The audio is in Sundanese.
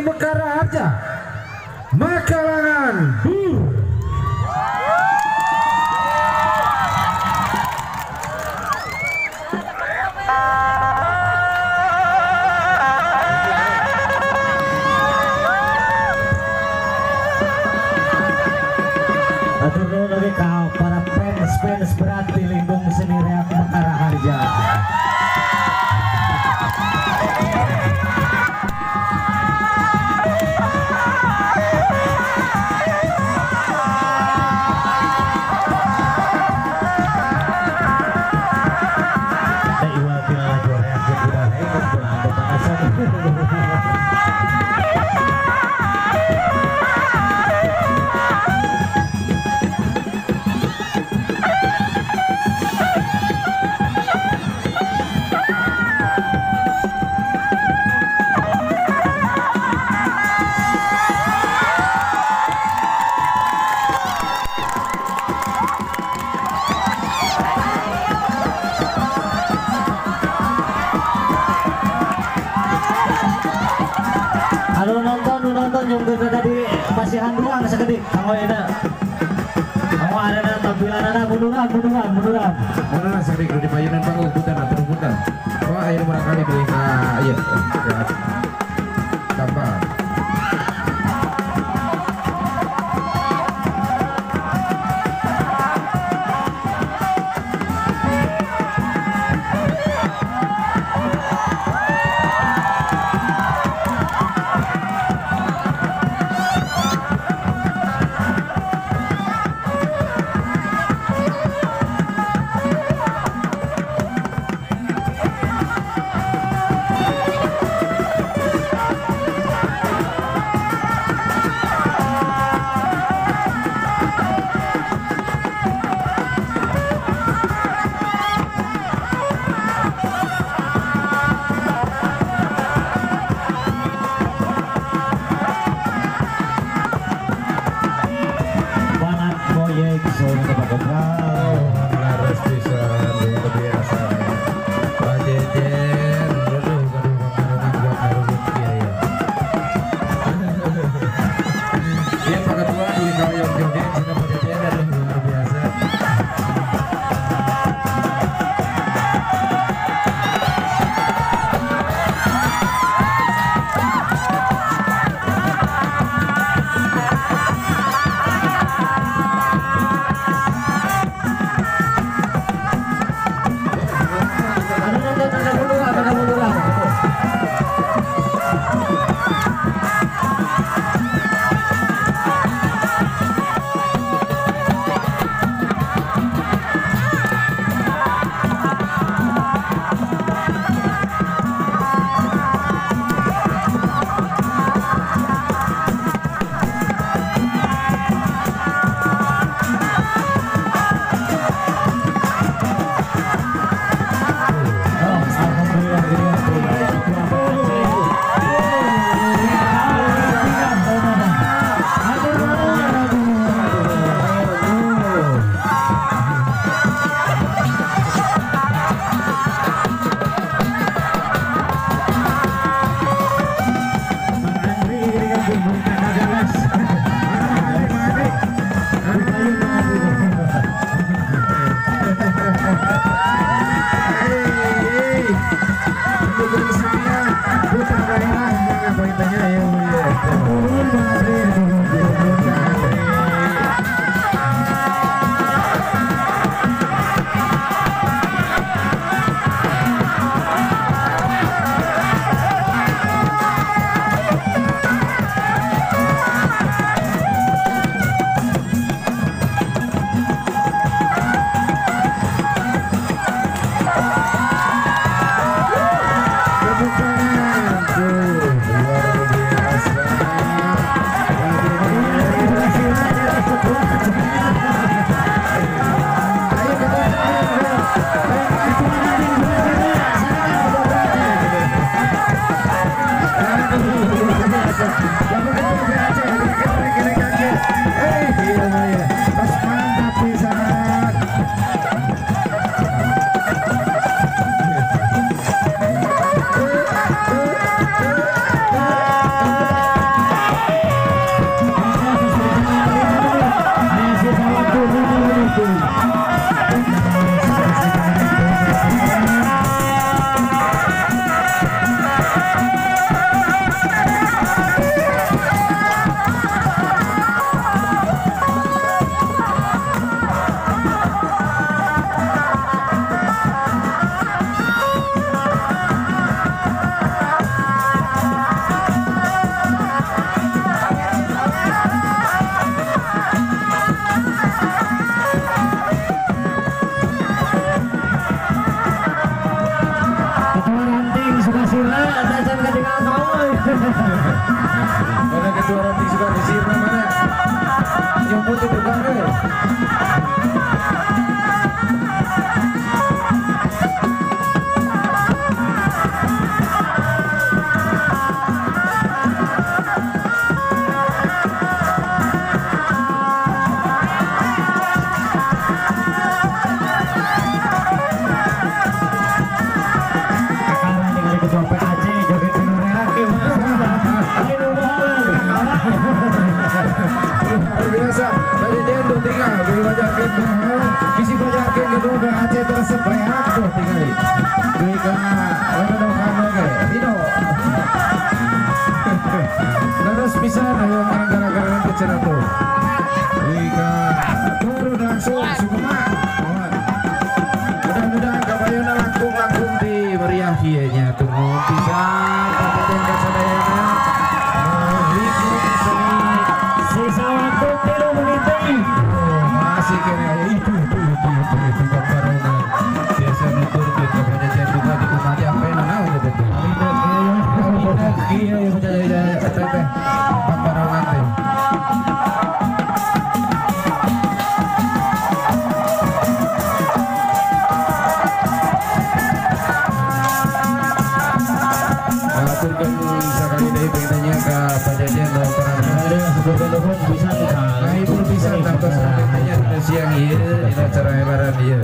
Seni Mekaraharja Makalangan Bur. Atur nuhun oge ka para fans-fans berat di Limbung Seni Reak Mekaraharja. Anu nonton yang tadi pasihan ruang sekedik kanggo enak. Kanggo arena tampilanana munduran munduran munduran. Munduran sekedik di payunan panggung punten atur punten. Wah ayeuna murangkali deui ka ieu. Tambah. Duwi ka ledokan oge Rido. Terus pisan ayo gara-gara teh cenah tuh. Duwi ka turun langsung sukma. Mudah-mudahan kabayuna langkung-langkung di meriah kieu nya tuh pisan kabupaten kasadayana. Liput seni sisa waktu 3 menit deui. Oh, masih kene aya itu barengan. Biasa nuturkeun ka pajajaran juga di kumaha ampe naon teh teh. Iya iya pajajaran teh teh barengan teh. Aturkeun sakali deui pengen ka pajajaran nu Nuhun pisan ngahibur pisan tangtos pengennya dina siang ieu dina acara helaran ieu.